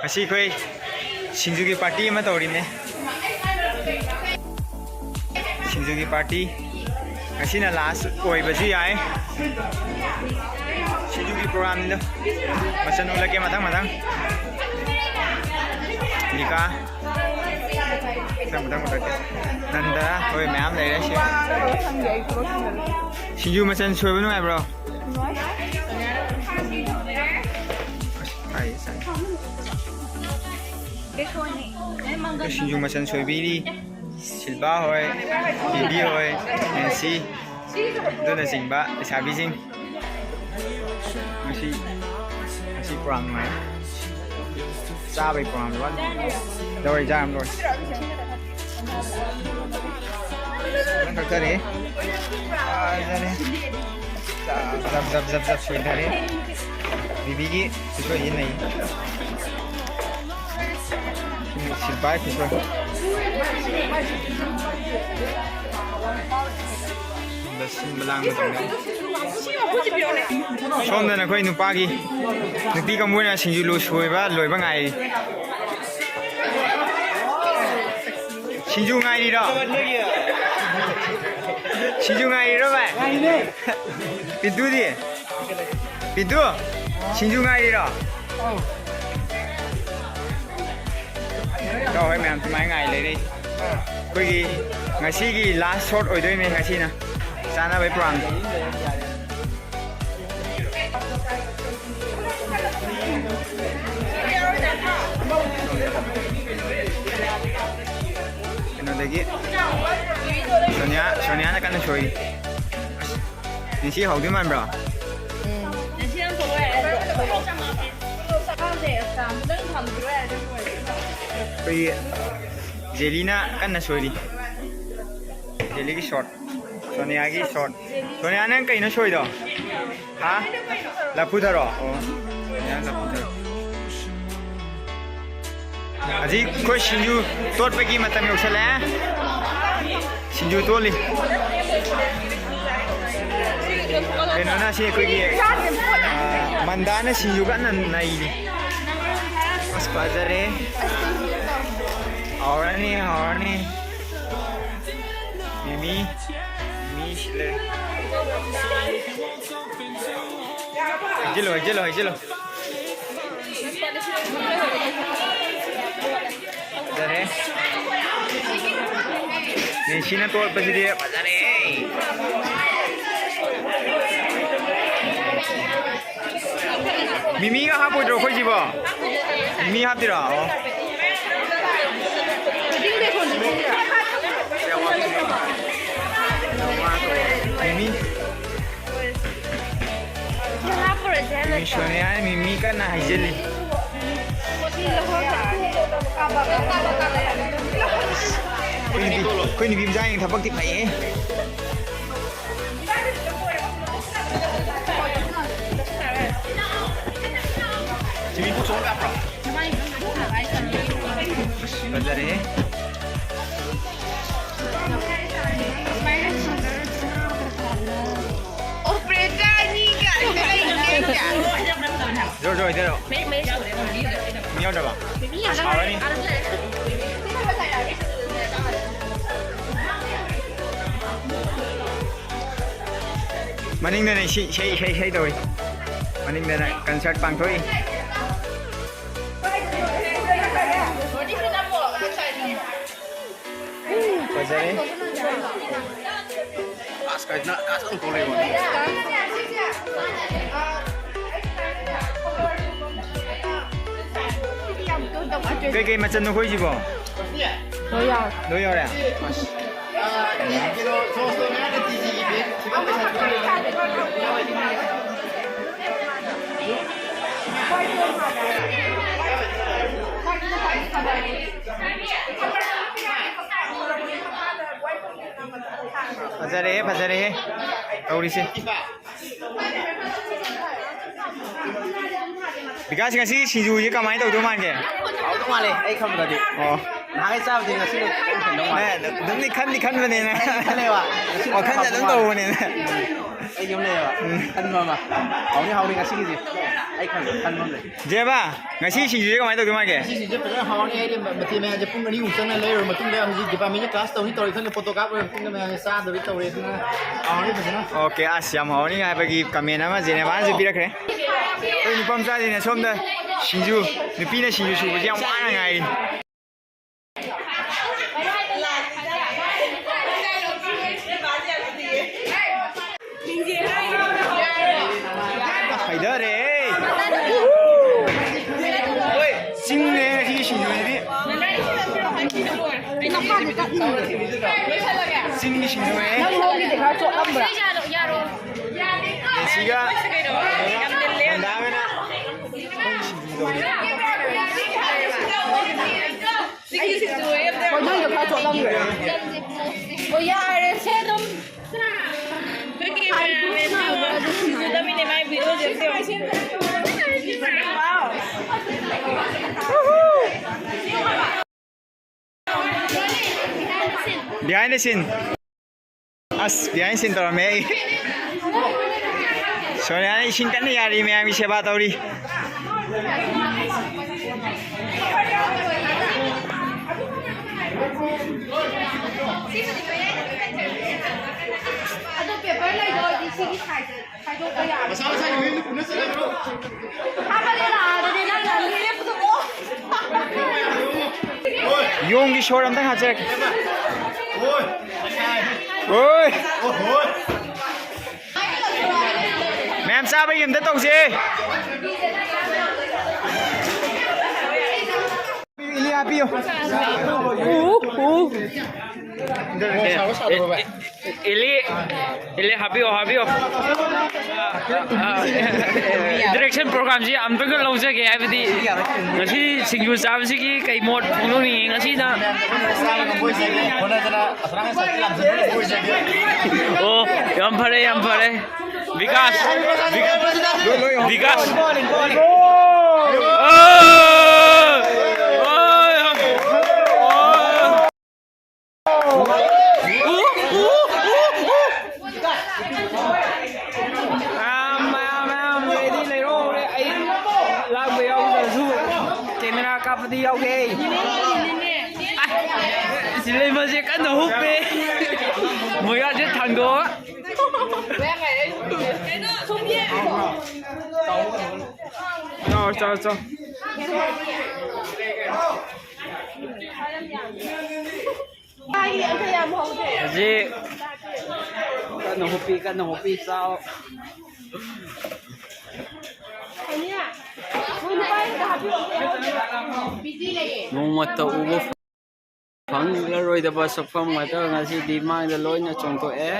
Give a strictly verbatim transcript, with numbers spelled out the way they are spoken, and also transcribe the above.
ꯉꯁꯤ ꯑꯩꯈꯣꯏ ꯁꯤꯡꯖꯨꯒꯤ ꯄꯥꯔꯇꯤ ꯑꯃ ꯇꯧꯔꯤꯅꯦ꯫ ꯁꯤꯡꯖꯨꯒꯤ ꯄꯥꯔꯇꯤ ꯉꯁꯤꯅ ꯂꯥꯁ ꯑꯣꯏꯕꯁꯨ ꯌꯥꯏ꯫ ꯁꯤꯡꯖꯨꯒꯤ ꯄ꯭ꯔꯣꯒ꯭ꯔꯥꯝꯅꯤꯗ꯫ ꯃꯆꯜ ꯎꯠꯂꯛꯀꯦ ꯃꯊꯪ ꯃꯊꯪ꯫ ꯂꯤꯀꯥ꯫ ꯃꯊꯪ ꯃꯊꯪ ꯎꯠꯂꯛꯀꯦ꯫ ꯅꯟꯗ ꯍꯣꯏ ꯃꯌꯥꯝ ꯂꯩꯔꯦ ꯁꯤ꯫ ꯁꯤꯡꯖꯨ ꯃꯆꯜ ꯁꯣꯏꯕ ꯅꯨꯡꯉꯥꯏꯕ꯭ꯔꯣ? ꯁꯤꯡꯖꯨ ꯃꯆꯜ ꯁꯣꯏꯕꯤꯔꯤ꯫ ꯁꯤꯜꯚꯥ ꯍꯣꯏ, ꯕꯤꯕꯤ ꯍꯣꯏ, ꯅꯦꯟꯁꯤ, ꯑꯗꯨꯅꯆꯤꯡꯕ ꯂꯩꯁꯥꯕꯤꯁꯤꯡ꯫ ꯉꯁꯤ, ꯉꯁꯤ ꯄ꯭ꯔꯣꯒ꯭ꯔꯥꯝ ꯅꯨꯡꯉꯥꯏ꯫ ꯆꯥꯕꯩ ꯄ꯭ꯔꯣꯒ꯭ꯔꯥꯝ ꯂꯣꯏ ꯂꯧꯔꯦ, ꯆꯥꯔꯝ ꯂꯣꯏꯔꯦ꯫ ꯐꯖꯅ ꯀꯛꯊꯔꯦ꯫ ꯐꯖꯔꯦ꯫ ꯖꯞ, ꯖꯞ, ꯖꯞ, ꯖꯞ ꯁꯣꯏꯊꯔꯦ꯫ ꯕꯤꯕꯤꯒꯤ ꯈꯨꯠꯁꯣꯏꯁꯤ ꯅꯩ꯫ ꯁꯤꯜꯚꯥꯏ ꯈꯨꯠꯁꯣꯏ꯫ ꯁꯤꯟꯕ ꯂꯥꯡꯕ ꯇꯧꯅ꯫ ꯁꯣꯝꯗꯅ ꯑꯩꯈꯣꯏ ꯅꯨꯄꯥꯒꯤ, ꯅꯨꯄꯤ ꯀꯥꯡꯕꯨꯅ ꯁꯤꯡꯖꯨ ꯂꯨ ꯁꯣꯏꯕ ꯂꯣꯏꯕ ꯉꯥꯏꯔꯤ꯫ ꯁꯤꯡꯖꯨ ꯉꯥꯏꯔꯤꯔꯣ? ꯁꯤꯡꯖꯨ ꯉꯥꯏꯔꯤꯔꯣ ꯚꯥꯏ? ꯄꯤꯟꯇꯨꯗꯤ? ꯄꯤꯟꯇꯨ, ꯁꯤꯡꯖꯨ ꯉꯥꯏꯔꯤꯔꯣ? ꯏꯇꯥꯎ ꯍꯣꯏ ꯃꯌꯥꯝ ꯁꯨꯃꯥꯏꯅ ꯉꯥꯏ ꯂꯩꯔꯦ꯫ ꯑꯩꯈꯣꯏꯒꯤ ꯉꯁꯤꯒꯤ ꯂꯥꯁ ꯁꯣꯠ ꯑꯣꯏꯗꯣꯏꯅꯦ ꯉꯁꯤꯅ꯫ ꯆꯥꯅꯕꯩ ꯄ꯭ꯔꯣꯒ꯭ꯔꯥꯝ꯫ ꯀꯩꯅꯣꯗꯒꯤ ꯁꯣꯅꯤꯌꯥ, ꯁꯣꯅꯤꯌꯥꯅ ꯀꯟꯅ ꯁꯣꯏꯔꯤ꯫ ꯉꯁꯤ ꯍꯧꯗꯣꯏ ꯃꯥꯟꯕ꯭ꯔꯣ? ꯑꯩꯈꯣꯏꯒꯤ ꯖꯦꯂꯤꯅ ꯀꯟꯅ ꯁꯣꯏꯔꯤ꯫ ꯖꯦꯂꯤꯒꯤ ꯁꯣꯠ꯫ ꯁꯣꯅꯤꯌꯥꯒꯤ ꯁꯣꯠ꯫ ꯁꯣꯅꯤꯌꯥ, ꯅꯪ ꯀꯩꯅꯣ ꯁꯣꯏꯗꯣ? ꯍꯥ? ꯂꯐꯨ ꯊꯔꯣ? ꯑꯣ꯫ ꯁꯣꯅꯤꯌꯥ ꯂꯐꯨ ꯊꯔꯣ꯫ ꯍꯧꯖꯤꯛ ꯑꯩꯈꯣꯏ ꯁꯤꯡꯖꯨ ꯇꯣꯠꯄꯒꯤ ꯃꯇꯝ ꯌꯧꯁꯜꯂꯛꯑꯦ꯫ ꯁꯤꯡꯖꯨ ꯇꯣꯠꯂꯤ꯫ ꯀꯩꯅꯣꯅ ꯁꯤ ꯑꯩꯈꯣꯏꯒꯤ, ꯑ, ꯃꯟꯗꯥꯅ ꯁꯤꯡꯖꯨ ꯀꯟꯅ ꯅꯩꯔꯤ꯫ ꯐꯖꯔꯦ꯫ ꯍꯥꯎꯔꯅꯤ, ꯍꯥꯎꯔꯅꯤ꯫ ꯃꯤꯃꯤ, ꯃꯤꯃꯤ ꯁꯤꯠꯂꯦ꯫ ꯍꯩꯖꯤꯜꯂꯣ, ꯍꯩꯖꯤꯜꯂꯣ, ꯍꯩꯖꯤꯜꯂꯣ꯫ ꯐꯖꯔꯦ꯫ ꯃꯦꯁꯤꯅ ꯇꯣꯠꯄꯁꯤꯗꯤ ꯐꯖꯔꯦ꯫ ꯃꯤꯃꯤꯒ ꯍꯥꯞꯄꯣꯏꯗ꯭ꯔꯣ ꯑꯩꯈꯣꯏꯁꯤꯕꯣ? ꯃꯤꯃꯤ ꯍꯥꯞꯇꯣꯏꯔꯣ? ꯑꯣ꯫ ꯃꯤꯃꯤ꯫ ꯃꯤꯃꯤ ꯁꯣꯅꯤꯌꯥ ꯃꯤꯃꯤ ꯀꯟꯅ ꯍꯩꯖꯤꯜꯂꯤ꯫ ꯑꯩꯈꯣꯏ ꯅꯨꯄꯤ, ꯑꯩꯈꯣꯏ ꯅꯨꯄꯤ ꯃꯆꯥꯁꯤꯡ ꯊꯕꯛꯇꯤ ꯐꯩꯌꯦ꯫ ꯁꯤꯃꯤ ꯄꯨꯊꯣꯛꯑꯒ ꯀꯥꯞꯄ꯭ꯔꯣ? ꯐꯖꯔꯦꯍꯦ꯫ Operator ꯑꯅꯤꯒ ꯑꯩꯒ ꯂꯩꯔꯦ꯫ ꯖꯣꯔ ꯖꯣꯔ ꯍꯩꯊꯔꯣ꯫ ꯃꯤ ꯌꯥꯎꯗ꯭ꯔꯕ? ꯍꯥꯎꯔꯅꯤ꯫ ꯃꯅꯤꯡꯗꯅ ꯏꯁꯩ, ꯏꯁꯩ, ꯏꯁꯩ, ꯏꯁꯩ ꯇꯧꯏ꯫ ꯃꯅꯤꯡꯗꯅ concert ꯄꯥꯡꯊꯣꯛꯏ꯫ ꯐꯖꯔꯦ꯫ ꯑꯁ, ꯀꯥꯏꯗꯅ, ꯑꯁ, ꯑꯃꯨꯛ ꯊꯣꯛꯂꯛꯑꯦ꯫ ꯀꯩꯀꯩ ꯃꯆꯜꯅꯣ ꯑꯩꯈꯣꯏꯁꯤꯕꯣ? ꯂꯣꯏ ꯌꯥꯎꯔꯦ꯫ ꯂꯣꯏ ꯌꯥꯎꯔꯦ? ꯑꯁ꯫ ꯐꯖꯔꯦꯍꯦ, ꯐꯖꯔꯦꯍꯦ ꯇꯧꯔꯤꯁꯦ꯫ ꯕꯤꯀꯥꯁ, ꯉꯁꯤ ꯁꯤꯡꯖꯨꯁꯦ ꯀꯃꯥꯏꯅ ꯇꯧꯗꯧ ꯃꯥꯟꯒꯦ? ꯍꯥꯎꯗꯧ ꯃꯥꯜꯂꯦ, ꯑꯩ ꯈꯟꯕꯗꯗꯤ꯫ ꯑꯣ꯫ ꯅꯍꯥꯟꯒꯩ ꯆꯥꯕꯗꯤ ꯉꯁꯤꯅ ꯈꯤꯇꯪ ꯍꯦꯟꯗꯧ ꯃꯥꯜꯂꯦ꯫ ꯅꯦ, ꯑꯗꯨꯝꯗꯤ ꯈꯟꯗꯤ ꯈꯟꯕꯅꯤꯅ꯫ ꯑꯩ ꯈꯜꯂꯦꯕ, ꯉꯁꯤꯅ ꯋꯥꯈꯜꯗ ꯈꯔ ꯑꯗꯨꯝ ꯍꯥꯎꯗꯧ ꯃꯥꯜꯂꯦ꯫ ꯇꯧꯕꯅꯤꯅ꯫ ꯑꯩꯒꯤ ꯑꯃ ꯂꯩꯌꯦꯕ꯫ ꯎꯝ꯫ ꯈꯟꯕ ꯑꯃ꯫ ꯍꯥꯎꯅꯤ, ꯍꯥꯎꯅꯤ ꯉꯁꯤꯒꯤꯁꯦ꯫ ꯑꯩ ꯈꯟꯕ, ꯈꯟꯕ ꯑꯃ ꯂꯩ꯫ ꯖꯦꯕꯥ, ꯉꯁꯤ ꯁꯤꯡꯖꯨꯁꯦ ꯀꯃꯥꯏꯅ ꯇꯧꯗꯣꯏ ꯃꯥꯒꯦ? ꯉꯁꯤ ꯁꯤꯡꯖꯨꯁꯦ ꯐꯖꯅ ꯍꯥꯎꯔꯅꯤ꯫ ꯑꯩꯗꯤ ꯃ-, ꯃꯊꯦꯜ ꯃꯌꯥꯝꯁꯦ ꯄꯨꯡ ꯑꯅꯤ ꯑꯍꯨꯝ ꯆꯪꯅ ꯂꯩꯔꯨꯔ ꯃꯇꯨꯡꯗ ꯍꯧꯖꯤꯛ department ꯀꯤ class ꯇꯧꯅꯤ ꯇꯧꯔꯤ ꯈꯪꯗꯦ, photo ꯀꯥꯞ ꯂꯣꯏꯔ ꯃꯇꯨꯡꯗ ꯃꯌꯥꯝꯁꯦ ꯆꯥꯗꯧꯔꯤ ꯇꯧꯔꯤ꯫ ꯑꯗꯨꯅ ꯍꯥꯎꯔꯅꯤ ꯐꯖꯅ꯫ Okay, ꯑꯁ, ꯌꯥꯝ ꯍꯥꯎꯔꯅꯤ ꯍꯥꯏꯕꯒꯤ comment ꯑꯃ ꯖꯦꯅꯦꯕꯥꯅꯁꯨ ꯄꯤꯔꯛꯈ꯭ꯔꯦ꯫ ꯑꯩꯈꯣꯏ ꯅꯨꯄꯥ ꯃꯆꯥꯁꯤꯡꯅ ꯁꯣꯝꯗ ꯁꯤꯡꯖꯨ, ꯅꯨꯄꯤꯅ ꯁꯤꯡꯖꯨ ꯁꯨꯕꯁꯦ ꯌꯥꯝ ꯋꯥꯅ ꯉꯥꯏꯔꯤ꯫ ꯍꯩꯊꯔꯦ꯫ ꯆꯤꯡꯅꯦ ꯉꯁꯤꯒꯤ ꯁꯤꯡꯖꯨꯁꯤꯗꯤ꯫ ꯆꯤꯡꯒꯤ ꯁꯤꯡꯖꯨꯅꯦ꯫ ꯁꯤꯒ ꯍꯣꯟꯗꯥꯒꯅ ꯑꯩꯈꯣꯏꯒꯤ ꯁꯤꯡꯖꯨ ꯇꯧꯔꯤ꯫ ꯍꯣꯏ, ꯅꯪꯗꯣ ꯈꯔ ꯆꯣꯠꯂꯝꯈ꯭ꯔꯦ꯫ ꯑꯣ, ꯌꯥꯔꯦ, ꯁꯦ ꯑꯗꯨꯝ꯫ ꯅꯪꯒꯤ ꯃꯌꯥꯝ ꯁꯤꯡꯖꯨꯗꯃꯤꯅꯦ ꯃꯥꯏ video ꯁꯦ ꯌꯦꯡꯉꯣ꯫ Behind the scene. ꯑꯁ, behind scene ꯇꯧꯔꯝꯃꯦ ꯑꯩ꯫ ꯁꯣꯅꯤꯌꯥꯅ ꯏꯁꯤꯡ ꯀꯟꯅ ꯌꯥꯔꯤ, ꯃꯌꯥꯝꯒꯤ ꯁꯦꯕꯥ ꯇꯧꯔꯤ꯫ ꯑꯗꯣ paper ꯂꯩꯗꯣ ꯑꯩꯗꯤ ꯁꯤꯒꯤ side ꯗ ꯈꯥꯏꯗꯣꯛꯄ ꯌꯥꯕ꯫ ꯃꯁꯥ ꯃꯁꯥꯒꯤ ꯃꯌꯨꯝꯗ ꯄꯨꯟꯅ ꯆꯠꯅꯈ꯭ꯔꯣ꯫ ꯍꯥꯞꯄꯒꯦ ꯂꯥꯛꯑꯣ, ꯑꯗꯨꯗꯤ ꯅꯪꯅ ꯑꯗꯨꯝ ꯂꯦꯞꯄꯨ ꯊꯣꯛꯑꯣ꯫ ꯌꯣꯡꯒꯤ ꯁꯣꯔ ꯑꯝꯇꯪ ꯍꯥꯞꯆꯔꯛꯀꯦ꯫ ꯑꯣꯏ꯫ ꯑꯣꯏ꯫ ꯑꯣꯍꯣꯏ꯫ ꯃꯌꯥꯝ ꯆꯥꯕꯒꯤ ꯑꯝꯇ ꯇꯧꯁꯦ꯫ ꯏꯂꯤ ꯍꯥꯞꯄꯤꯌꯨ꯫ ꯎ, ꯎ꯫ ꯏꯂꯤ, ꯏꯂꯤ ꯍꯥꯞꯄꯤꯌꯣ, ꯍꯥꯞꯄꯤꯌꯣ꯫ Interaction program ꯁꯤ ꯑꯝꯇꯪꯒ ꯂꯧꯖꯒꯦ, ꯍꯥꯏꯕꯗꯤ ꯉꯁꯤ ꯁꯤꯡꯖꯨ ꯆꯥꯕꯁꯤꯒꯤ ꯀꯩ ꯃꯣꯠ ꯐꯣꯡꯗꯣꯛꯅꯤꯡꯉꯤ? ꯉꯁꯤꯅ ꯑꯣ, ꯌꯥꯝ ꯐꯔꯦ, ꯌꯥꯝ ꯐꯔꯦ꯫ ꯕꯤꯀꯥꯁ, ꯕꯤ-, ꯕꯤꯀꯥꯁ꯫ ꯑꯣ! ꯑꯣ! ꯃꯌꯥꯝ, ꯃꯌꯥꯝ, ꯃꯌꯥꯝ, ready ꯂꯩꯔꯣ꯫ ꯑꯩ ꯂꯥꯛꯄ ꯌꯥꯎꯗ꯭ꯔꯁꯨ camera ꯀꯥꯞꯄꯗꯤ ꯌꯥꯎꯒꯦ꯫ ꯑꯥꯏ, ꯁꯤ ꯂꯩꯕꯁꯦ ꯀꯟꯅ ꯍꯨꯞꯄꯦ꯫ ꯃꯣꯏꯌꯥꯁꯦ ꯊꯥꯡꯗꯣꯛꯑꯒ꯫ ꯆꯥꯎ, ꯆꯥꯎ, ꯆꯥꯎ꯫ ꯍꯧꯖꯤꯛ ꯀꯟꯅ ꯍꯨꯞꯄꯤ, ꯀꯟꯅ ꯍꯨꯞꯄꯤ, ꯆꯥꯎ꯫ ꯅꯣꯡꯃꯇ ꯎꯕ ꯐꯪꯂꯔꯣꯏꯗꯕ ꯁꯛꯐꯝ ꯉꯥꯛꯇ ꯉꯁꯤꯗꯤ ꯃꯥꯡꯗ ꯂꯣꯏꯅ ꯆꯣꯡꯊꯣꯛꯑꯦ꯫